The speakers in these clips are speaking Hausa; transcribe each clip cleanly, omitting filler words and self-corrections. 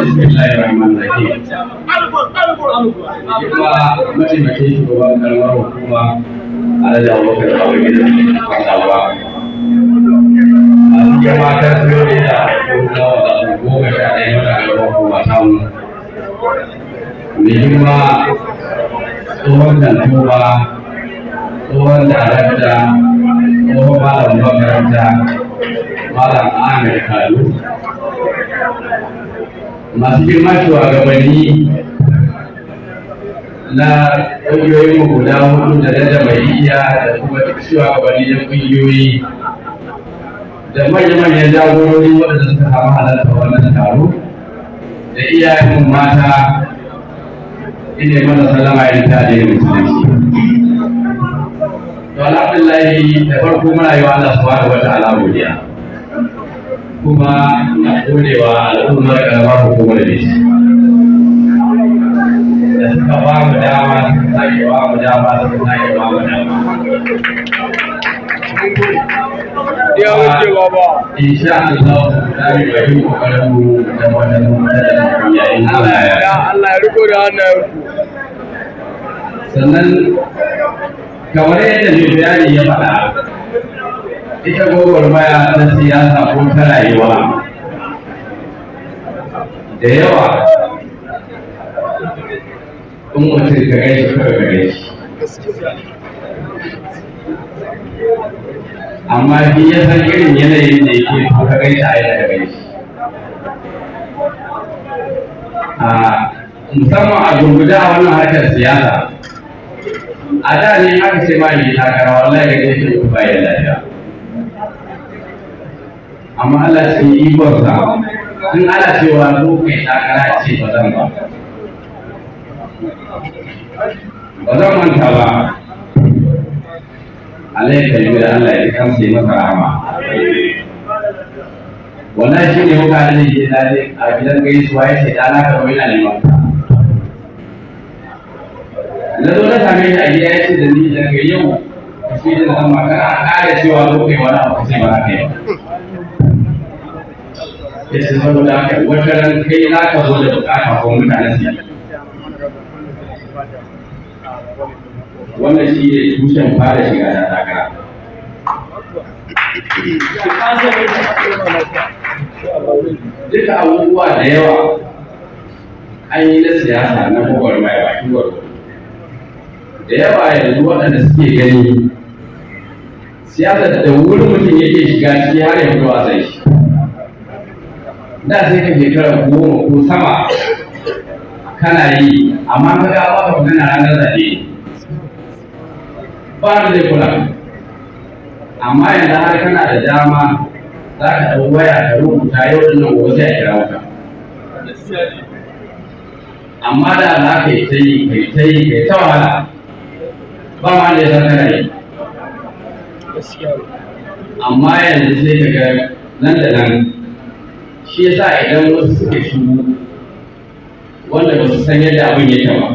Bismillahirrahmanirrahim. Kuma mataimakin shugaban karamar hukuma Alhaji Abubakar Babangida Kasawa. A cikin mata su da 11 wata karamar hukuma samu. Mai girma tsohon dantuba, tsohon darakta, tsohon malamin makaranta, Malam Ahmed Kalu. Masu girma shugabanni na ƙungiyoyin guda hudu da na jama'iyya da kuma duk shugabanni na ƙungiyoyi da manya-manyan jagorori waɗanda suka samu halarta wannan taro da iyayen mata, ina mana sallama irin ta da musulunci. To alhamdulillahi, da farko muna yi wa Allah subhanahu wa ta'ala godiya, kuma ina godewa al'ummar karamar hukumar Bichi da suka ba mu dama, suka sake ba mu dama, suka sake ba mu dama. Ya wuce baba. Insha Allah za mu yi kokarin mu da wannan da yayin Allah ya Allah ya riko da hannayenku. Sannan kamar yadda mai bayani ya faɗa, ita gwagwarmaya ta siyasa ko ta rayuwa da yawa, in mutum ka gaishe kawai ka gaishe, amma shi ya san irin yanayin da yake so ka gaishe a yadda ka gaishe. A musamman a gurguje a wannan harkar siyasa, a da ne aka ce ma yi takara, wallahi ga gaishe mutu bayan lafiya. Amma Allah cikin ikonsa, in ana cewa zo kai takara, ce ba zan ba. Ba zan manta ba, Allah ya kalli da Allah ya kansa ya masa rahama. Wannan shi ne muka da ke dade a gidan gaisuwa, ya ce ɗana ka zo, yana neman ka. Na zo na same shi a gida, ya ce da ni daga yau shi da zama kana a ƙara cewa zo kai wani abu ka ce ba za ka yi ba. Ya ce saboda haka wata ran kai za ka zo da bukata ko mutane su yi. Wannan shi ne tushen fara shiga ta takara. Duka abubuwa da yawa an yi na siyasa na gwagwarmaya bakin gwargwado. Da yawa yanzu waɗanda suke gani siyasar da wurin mutum yake shiga ciki har ya fito a sai shi. Da sai ka shekara 10 ko sama kana yi, amma ka ga baka magana ranar zaɓe, ba da zai kula. Amma yanzu har kana da dama za ka ɗau waya ka rubuta yau ɗin nan, gobe sai a kira ka. Amma da za ka yi ta yi, ka yi ta yi, ka yi ta wahala, ba ma da ya san kana yi. Amma yanzu sai ka ga nan da nan. Shi yasa idan wasu suka shigo wanda ba su san yadda abin yake ba,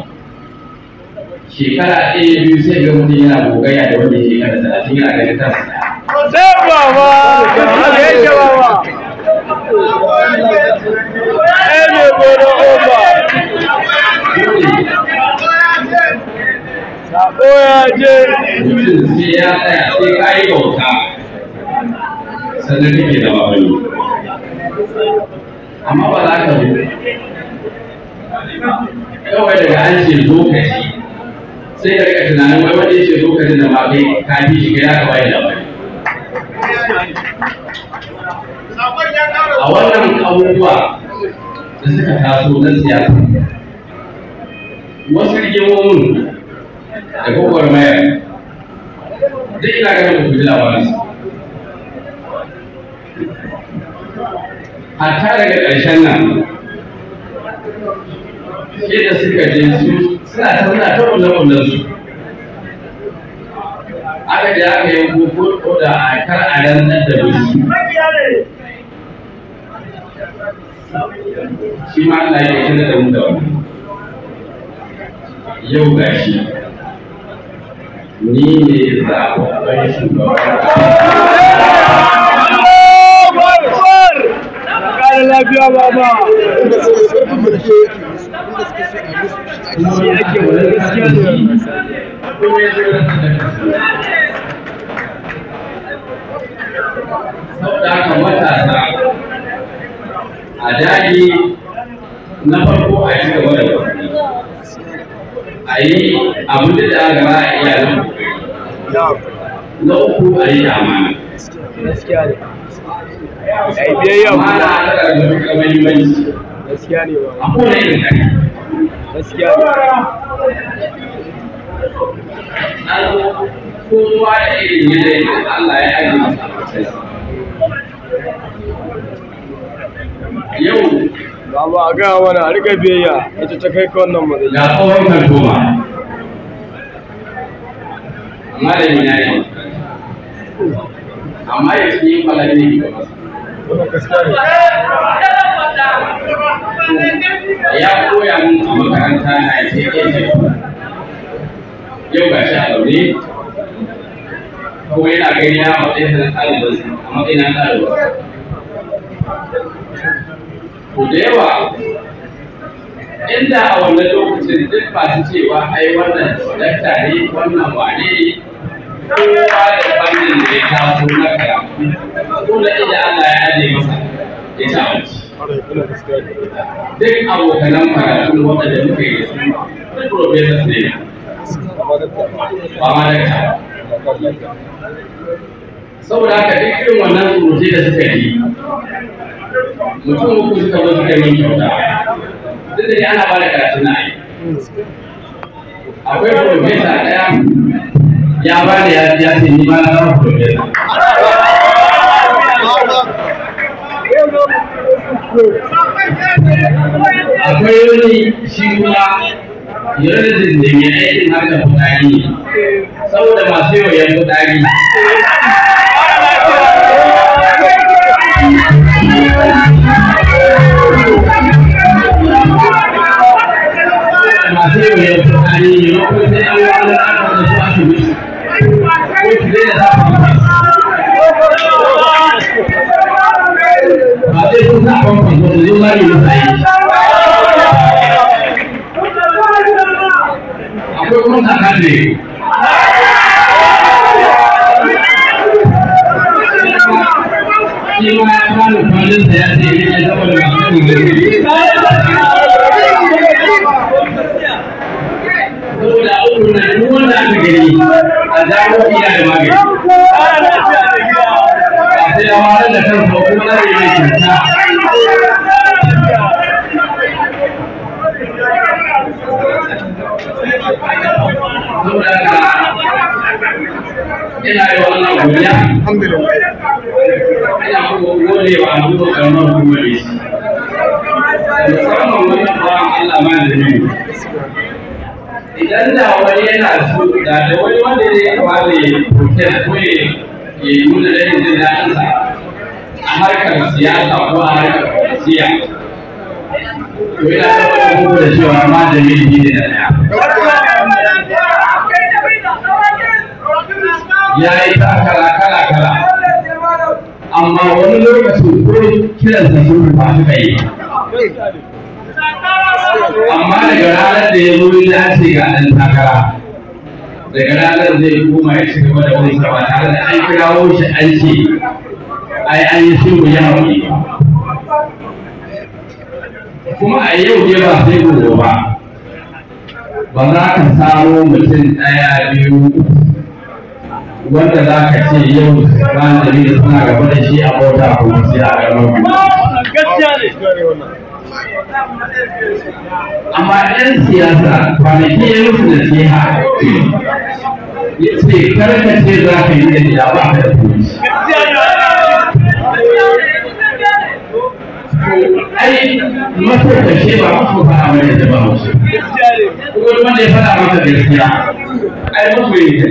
shekara ɗaya biyu sai ga mutum yana gogayya da wanda shekara 30 yana ganin kansa ɗaya. Sai baba, haka yake baba. Eh mai gona oba. Sabo ya je. Mutum sai ya tsaya, sai ka yi bauta sannan kake zama wani. Amma ba za ka zo kawai daga an ce zo ka ci, sai ka rika tunanin wai wanda ya ce zo ka ci da ma kai ka fi shi, kai za ka bayar labari. A wannan abubuwa da suka taso na siyasa, wasu rigimomin da gwagwarmaya duk ina ganin ku ji labarinsu. Hatta daga ƙarshen nan sai da suka je su suna ta ƙulle-ƙullen su, aka je aka yi ko da a kar a rantsar da Bichi. Shi ma Allah ya kira da mu da wannan. Yau gashi Ni ne zaɓaɓɓen shugaban. Ƙara lafiya baba. Shi ake wani gaskiya ne. Saboda haka matasa a daji, na farko a ci gaba da wasanni, a yi abin da aka za a iya na kokari. Na uku, a yi amana. Gaskiya ne. Ai biyayya amana kuma. tana da matuƙar muhimmanci Gaskiya ne baba. a kowane irin kare. Gaskiya ne. An zo kowa da irin yanayin da Allah ya ajiye masa a matsayinsa. Yau Baba, a gaya mana a rika biyayya ita ta kai ka wannan matsayi. Ga tsohon kantoma, malami na yi, amma ya cikin falon ne ga masa. Ya koya mun a makaranta na ce ce yau ga shi a zaune kuma yana gani na matsayin na ɗalibinsa, a matsayin na ɗalibinsa. To, da yawa inda a wannan lokacin duk masu cewa ai wannan dakta ne, wannan wane ne, kowa da fannin da ya taso na karatu ko na inda Allah ya aje masa ya ci abinci. Duk abokanan karatu waɗanda muka yi da su, duk professors ne, ba ma dakta ba. Saboda haka duk irin wannan surutai da suka yi, mutum uku suka zo suka yi min kyauta, duk da dai ana ba da karatu na aiki. Akwai professor ɗaya ya ba da ya ce ni ba na zama professor. Akwai wani shi kuma urologist ne mai aikin harkar fitsari ne, saboda masu yoyon fitsari. Masu yoyon fitsari, maimakon sai an wani aka da su asibiti ko su daina sa famfas, ba sai sun sa famfas ba, su zo za mu yi musu aiki. Akwai kuma kakan ne shi ma ya bani kwalinsa, ya ce ya saboda masu yin saboda uku na duk wanda aka gani a jawo iya da magani, ba sai ya wahalar da kansa ba, kuma zai yi mai kyauta. Saboda haka ina yi wa Allah godiya, ina kuma gode wa al'ummar karamar hukumar shi, musamman wannan bawan Allah ma da ni. Idan da wani yana so, da wani wanda ya kamata ya protest ko ya nuna rashin jin daɗinsa a harkar siyasa ko a harkar kwalisiya, to ina tabbatar muku da cewa ma da ne na ɗaya. Ya yi takara kala kala, amma wani lokacin ko kiransa sun ba su yi, amma daga ranar da ya zo ya ce ga ɗan takara, daga ranar zai koma ya ci gaba da wani ba tare da an kirawo shi an ce ai an yi sulhu, ya haƙuri ba. Kuma a yau ne, ba sai gobe ba, ba za ka samo mutum ɗaya, biyu, uku wanda za ka ce yau ba da suna gaba da shi a bauta ko sai a gaban. Gaskiya ne. Amma ɗan siyasa kwanaki ya musu nasiha, ya ce kar ka ce za ka yi da ya ba ka da kuɗi. Ai maso kashe ba maso faɗa mana da ba musu. Gaskiya ne. Kuma duk wanda ya faɗa maka gaskiya, ai maso yi ne.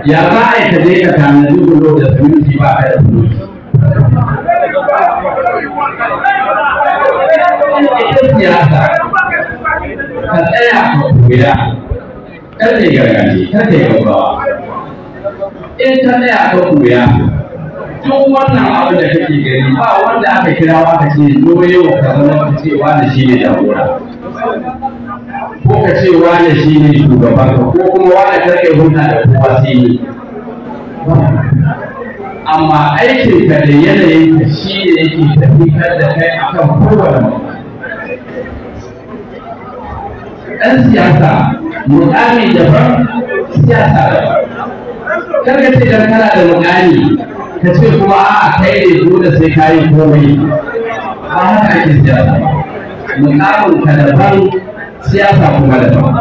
Ya za a yi ka je ka tanadi bulo da siminti ba ka da bulo? Ita siyasa, ka tsaya ka koya. Kar ka yi gargaje, kar ka yi gaggawa. In ka tsaya ka koya, duk wannan abu da kake gani ba wanda aka kira aka ce zo yau ka zama ka ce wani shi ne jagora, ko ka ce wani shi ne shugaban ka, ko kuma wani kar ka yi hulɗa da kowa sai ni. Amma aikin ka da yanayin ka shi ne yake tafiyar da kai akan kowane mutum. Ɗan siyasa muƙami daban, siyasa daban. Kar ka ce dan kana da muƙami ka ce kuma a'a kai ne dole sai ka yi komai. Ba haka ake siyasa ba. Muƙamin ka daban, siyasa kuma daban.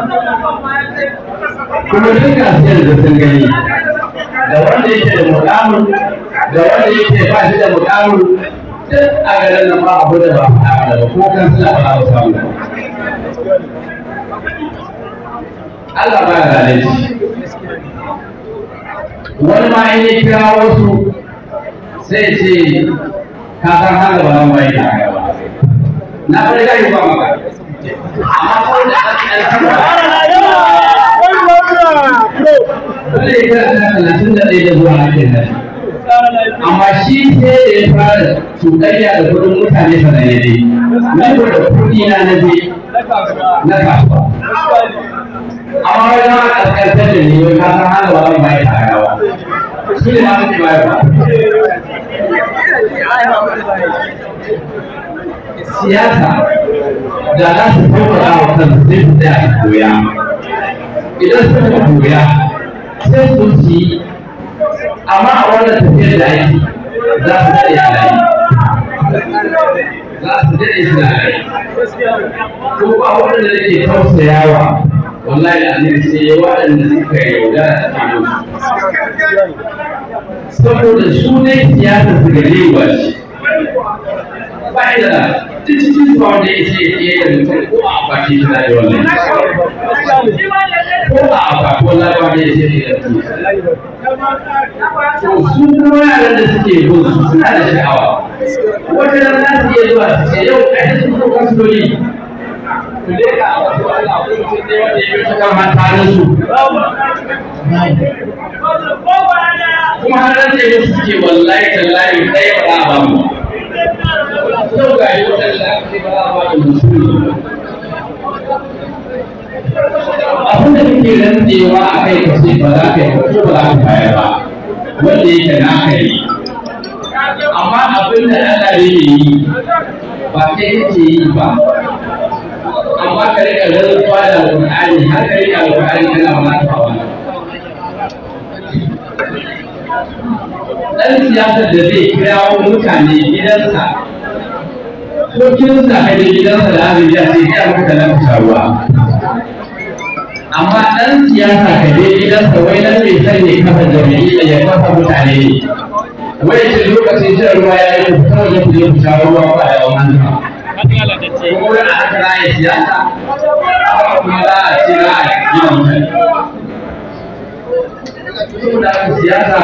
Kuma duk gasiyar da sun gani, da wanda yake da muƙamin da wanda yake ba shi da muƙamin, duk a garin nan ba abu da ba faɗa ba, ko kan suna ba za su samu ba. Allah ba ya zalunci. Wani ma in ya kira wasu sai ce ka san haka ba zan bai ka ba. Na fara gani ba maka. Amma ko da aka wanda ya kira 31 da zuwa ake nan. Amma shi sai da ya fara cuɗanya da kuɗin mutane sannan ya je. Ni ko da kuɗi na na je na kasuwa. Amma wani ma ƙasƙantar da ni wai ka san hana ba zan bayar da ba. Su ne ma suke bayar ba. Siyasa da za su sauƙaƙa wa kansu sai su tsaya su koya. Idan suka koya sai su ci, amma a wannan tafiyar da ake za su daɗe a layi. Za su daɗe suna layi. Ko ba waɗanda nake tausayawa wallahi da annabi sai waɗanda suka yaudara suke musu. Saboda su ne siyasa su gajewa ce. Ba ida duk cikin su ba wanda ya ce ya da mutum ko a akwati shi zai wallahi. Ko a akwati wallahi ba wanda ya ce ya da mutum. To su kuma yaran da suke bin su suna da sha'awa. Wata ran za su iya zuwa su ce yau ai da su ko kasuloli. Su leka a wasu Allah ko mutum ne wanda ya yi ta kan hantarin su. Kuma har ran da yau suke wallahi tallahi ɗaya ba za a ba mu. Yau ga yi waɗanda aka ce ba za a ba da musulmi. Abin da kake rantsewa a kai ka ce ba za ka yi ba ko ba za ka bayar ba, wanda yake naka ne. Amma abin da Allah yake yi ba kai kake yi ba. Amma ka riƙa rantsuwa da Alƙur'ani har ka riƙa Alƙur'ani kana ba za ka ba wannan. Ɗan siyasar da zai kirawo mutane gidansa ko kirista ka je gidansa da azumi ya ce ya maka talaka sha ruwa. Amma ɗan siyasa ka je gidansa wai nan mai son ya kafa jami'a ya kafa mutane ne. Wai ce lokacin shan ruwa ya yi ku fita waje ku je ku sha ruwa ko a yawan hannu. Kuma wai a haka za a yi siyasa, haka kuma za a ce za a gina mutane. Saboda haka siyasa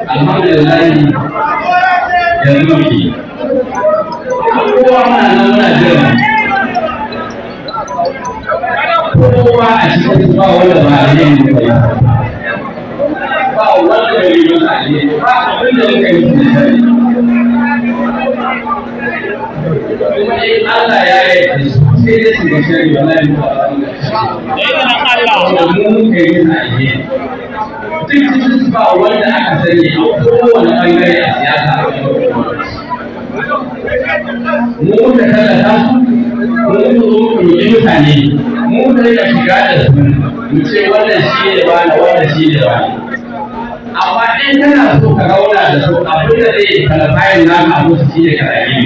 alhamdulillah yanzu muke. Kowa muna nan muna jira. Kowa a cikin su ba wanda ba a yi muka yi. Ba wanda bai yi masa alheri, ba abin da muka yi musu da sharri. Kuma in Allah ya yarda su sai dai su ga sharri wallahi mu ba za mu ga sharri. Saboda mu muka yi musu alheri. Duk cikin su ba wanda aka sani a kowane ɓangare a siyasa a wani. Mu muka tallata su, mu muka zo muka roƙi mutane, mu muka rika shiga da su, mu ce wannan shi ne wani, wannan shi ne wani. Amma in kana so ka zauna da su, abin da zai talafayin naka a musu shi ne ka zage ni.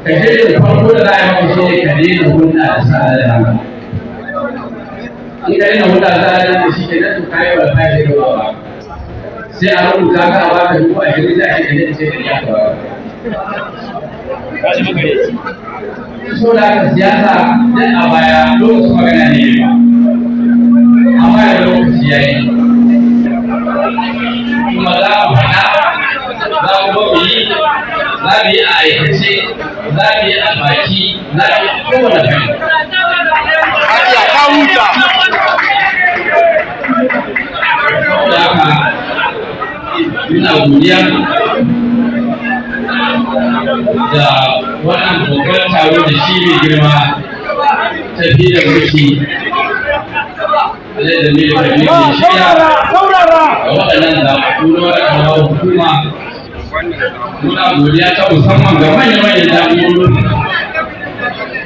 Ka shirya da farko da za a yi maka shi ne ka daina hulɗa da sa da hannu. In ka daina hulɗa da sa da hannu shi ke nan to ka yi wa kai da ba. Sai a rubuta ka a baka 20,000 sai a ce ka je ka ce ka iya ka ba. So da haka siyasa dan a baya lokacin magana ne ba. Amma da lokaci ya yi. Kuma za mu faɗa, za mu ba mu yi, za mu yi a aikace, za mu yi a baki, za mu yi a kowane fanni. Ka huta. girma tafi da mulki Alhaji Jamilu Kabiru Shida ga waɗannan zaɓaɓɓu na waɗannan hukuma. Muna godiya ta musamman ga manya-manyan jagororin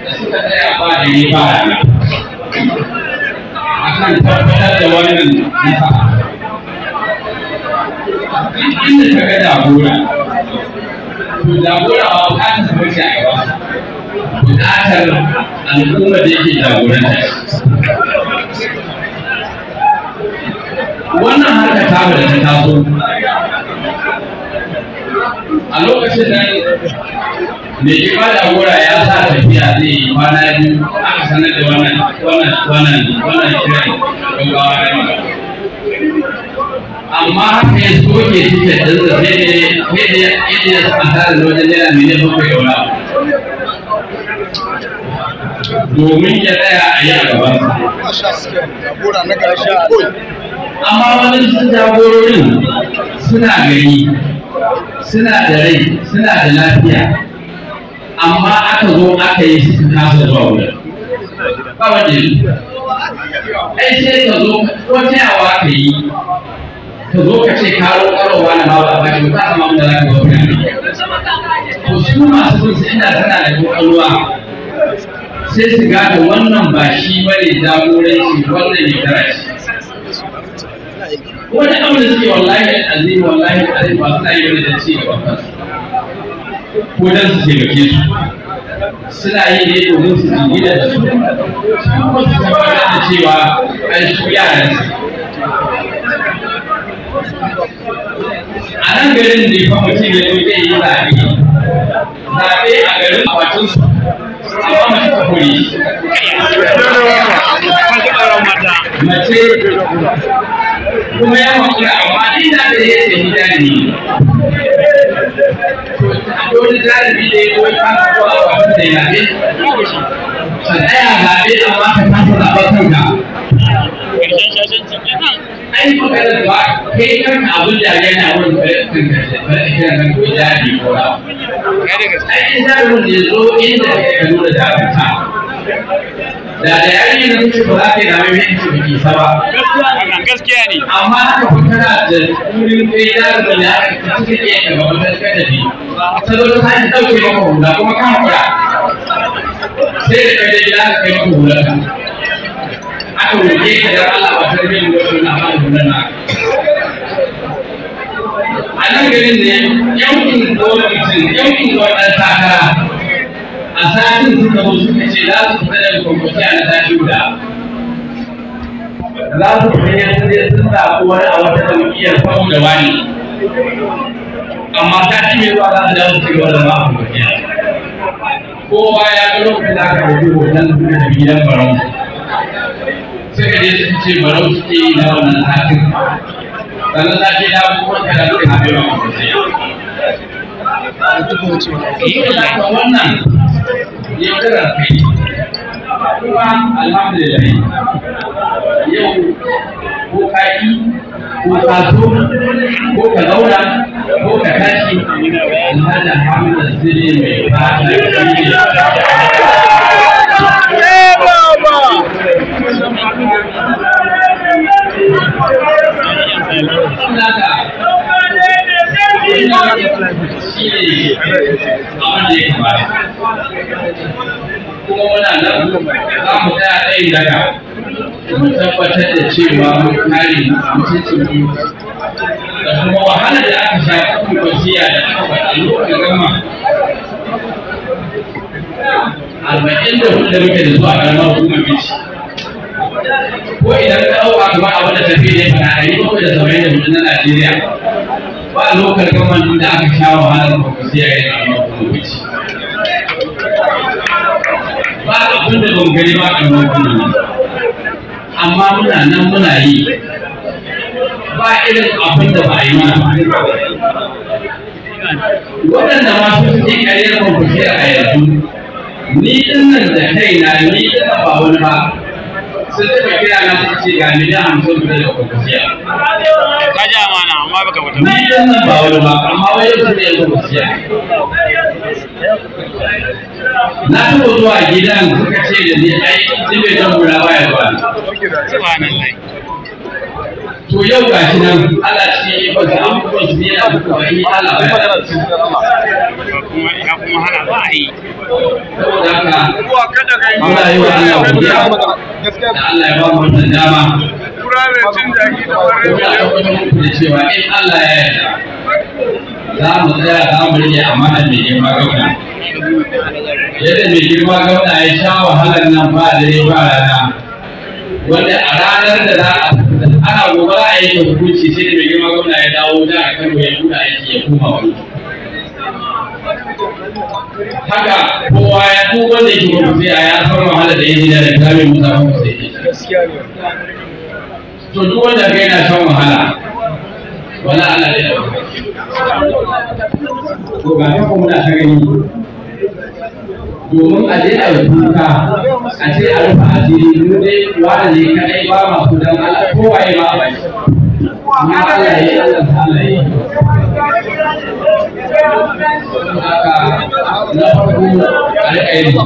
da suka tsaya ba da yi ba rana a kan tabbatar da wannan nasara. Duk inda ka ga jagora, to jagora ba bukatar sa bace a gaba, bukatar al'umma da yake jagoranta. Wannan harka ta da ta taso a lokacin nan, mai girma jagora ya sa tafiya zai yi kwana 2, aka sanar da wannan shirin gaggawa na magana. Amma haka ya soke tiket ɗinsa sai da yadda ya asara da wajen naira miliyan 7 da wani abu domin ya tsaya a yi a gabansa. Amma wani su jagororin suna gani, suna da rai, suna da lafiya, amma aka zo aka yi suka kasa zuwa wurin. Ba wanda ya ai sai ka zo ko tayawa ka yi, ka zo ka ce ka roƙarwa na ma ba ba shi ba sama da za ka zo kana. To su masu bin su inda suna da ƙwaƙwalwa sai su gane wannan ba shi bane jagoranci, wannan ya tara shi. Wani abu da suke, wallahi azim, wallahi azim, ba suna yi wani da ci gaban kansu ko dan su taimake su, suna yi ne domin su jingina da su, su kuma su tabbatar da cewa ai su yaran su. A nan garin ne fa mutum ya zo zai yi zaɓe a garin akwatin su, amma mace ta kore shi. Mace kuma ya haƙura, amma inda da ya ce ni jarumi ne. To akwai wani jarumi da ya zo ya kasa zuwa akwatin da ya zaɓe? Ka tsaya zaɓe amma ka kasa zaɓar kanka. Ai maganar ba kai kanka abin da yana wurin kanka ba ka kira kanka wai jarumi ko rawa. Ai in jarumin da ya zo inda kai ka nuna jarumta. Da yarinya na ce ba za ka yi zaɓe mai ce baki isa ba. Gaskiya ne. Amma haka kun tana da wurin kai jarumin da aka ci suka iya ka gaban ta tafi. Ta zo ta sake ɗauke maka hula kuma ka haƙura. Sai da kai da gida aka kai maka hular ka. Aka roƙe ka dan Allah ba ta bin wasu na ba hular na. A nan garin ne yankin gwamnatin yankin gwamnatin takara a satin suka zo suka ce za su fita daga kwamfuta na sati guda. Za su fita sun je sun zaɓi wani a wata jam'iyyar saboda wani. Amma sati mai zuwa za su dawo su ci gaba da zama a kwamfuta. Kowa ya ga lokacin da aka ɗauki hoton da suka tafi gidan Barau. Suka je suka ce Barau suke yi na wannan satin. Sannan sati na kuma kada suka tafi ba kwamfuta. Saboda wannan yaudarar kai kuma alhamdulillah yau ko ka yi ko ka so ko ka zauna ko ka tashi, Alhaji Hamida Sule mai fata shi ne. Shi ne abin da ya kamata, kuma muna nan za mu tsaya tsayin daka mu tabbatar da cewa mun kare mutuncin mu da kuma wahalar da aka sha kuma wasiya da aka faɗa lokacin gama 44 da muke da su a ƙaramar hukumar Bichi. Ko idan ka ɗauka kamar abin da tafi ne faɗa 774 na Najeriya, ba lokal gaman da aka sha wahalar wasiya irin ƙaramar hukumar Bichi. Ba abin da ban gani ba ƙaramar hukumar, amma muna nan muna yi, ba irin abin da ba a yi mana ba. Waɗanda ma su suke ƙaryar kwamfuta a yanzu, ni dinnan da kaina, ni dinnan ba wani ba, sun taɓa kira na su ce ga miliyan 50 fita daga kwamfuta. Ka ji amana amma baka fita ba. Ni dinnan ba wani ba, amma wai yau su ne yan kwamfuta. Na taɓa zuwa gidan suka ce da ni ai ni bai san gura baya zuwa. To yau ga shi nan Allah shi ya ba su abubuwan su yana duka ba in Allah ba ya kuma hana ba a yi. Saboda haka muna yi wa Allah godiya da Allah ya ba mu wannan dama. Muna tabbatar muku da cewa in Allah ya yarda za mu tsaya za mu rike amana mai girma gwamna. Yadda mai girma gwamna ya sha wahalar nan ba dare ba rana, wanda a ranar da za a ana gobe za a yanke hukunci sai da mai girma gwamna ya dawo jihar Kano ya buɗe aiki ya koma wani. Haka kowa ya ko wanda yake gwamnati a ya san wahalar da ya ji da Rabiu Musa Kwankwaso yake sha. To duk wanda kai yana shan wahala, wala Allah zai ɗauka. To ga haka muna ta gani domin a je a yi kuka, a ce a rufe asiri, mu dai wani ne kaɗai ba ma su dan Allah, kowaye ma a bari. Amma Allah ya yi, Allah ta Allah ya yi. Haka na farko a riƙa yin,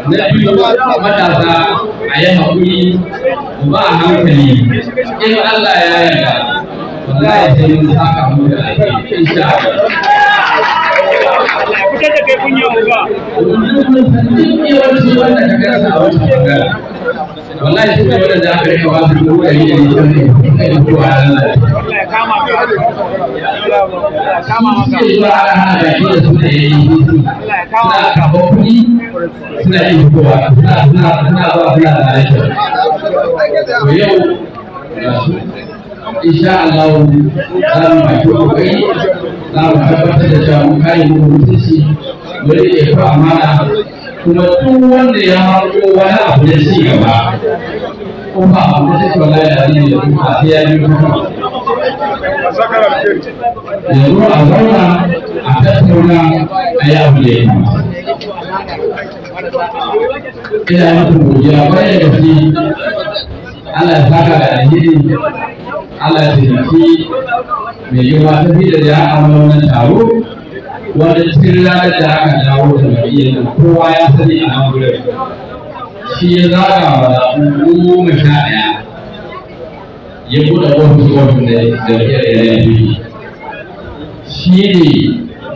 na biyu matasa a yi haƙuri ba a hankali, in Allah ya yarda wallahi sai mun saka mu da alheri insha Allah. Fitar da kai kunya uga. Domin yawanci wanda ka gansa a wancan bangaren wallahi su ne wanda aka rika ba su 100,000 kai ko a ranar. Allah ya kama ka. Allah ya kama maka. Suke zuwa ana hana baki da su da yayi Allah ya kama suna maka. karɓar kuɗi suna iya fitowa suna suna suna zuwa suna zare shi. To yau ga su insha Allah za mu baki kokari za mu tabbatar da cewa mun kare muku mutunci, mu riƙe ku amana, kuma duk wanda ya hango wani abu na ci gaba ko ba abu da take wallahi da ne da kuma sai ya biyo ta kan yanzu a zauna a tattauna a yi abu da ya kamata. Ina muku godiya kwarai da gaske, Allah ya saka da alheri, Allah ya taimaki mai girma tafi da ya amma wannan taro wanda cikin ranar da aka dawo da jam'iyyar nan kowa ya sani a nan gurin. Shi ya zaga wa 11 ya buɗe ofis ofis da jam'iyyar NNPP. Shi ne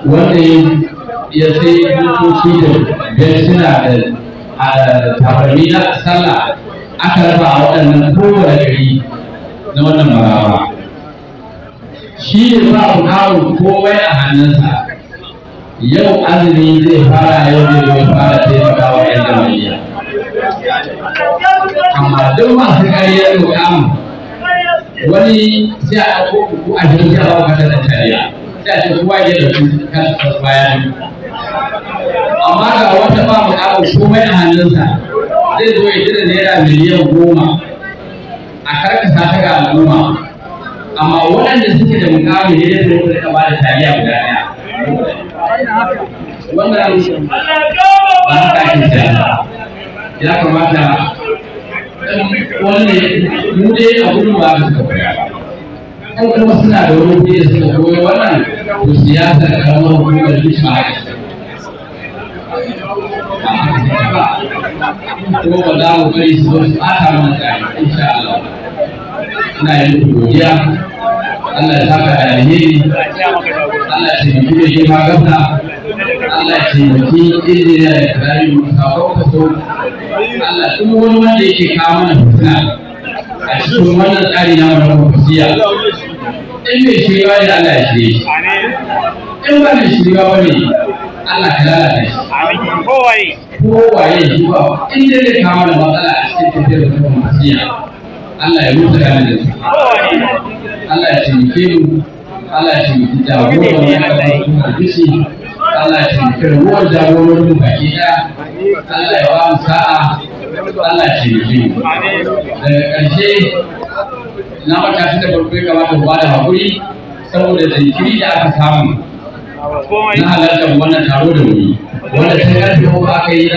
wanda ya sai motoci da bencina da tabarmi na sallah aka raba a waɗannan kowane gari na wannan maraba. Shi ne ba ƙarin komai a hannunsa. Yau azumi zai fara, yau ne zai fara taimakawa 'yan jam'iyya. Amma duk masu ƙaryar mukamin wani sai a ɗauko ku 20 sai a ba ku da tariya sai a ce kowa ya ɗauki kansa bayan. Amma ga wata ba mukamin komai a hannunsa zai zo ya cire ₦10,000,000 a karkasa ta ga al'umma, amma waɗanda suke da mukami ne da su rika ba da taliya guda ɗaya. Wannan ba haka ake siyasa. Ya kamata wani mu dai a gudun ba su koya ba. Ko kuma suna da wani wuri da suka koyo wannan to siyasar karamar hukumar duk ba haka ce. Ba haka take ba. Kuma ba za mu bari su zo su ɓata mana tsari insha Allah. Ina yi muku godiya. Allah ya saka da alheri. Allah ya taimaki mai girma gwamna. Allah ya taimaki injiniya da Rabiu Musa Kwankwaso. Allah duk wani wanda yake kawo mana fitina a cikin wannan tsari na na kwankwasiya, in mai shirya ne Allah ya shirye shi, in ba mai shirya ba ne Allah ka lalata shi. Kowaye. Kowaye shi ba in dai zai kawo mana matsala a cikin tafiyar da kwankwasiya, Allah ya rusa ganin da su. Kowaye. Allah ya taimake mu, Allah ya taimaki jagoran mu na hukumar bishi, Allah ya taimaki ragowar jagororin mu baki ɗaya, Allah ya ba mu sa'a, Allah ya taimake mu. Daga ƙarshe na matashi da farko ya kamata mu bada haƙuri saboda jinkiri da aka samu Komai. na halartar wannan taro da wuri, wanda tun ƙarfe 3 aka yi.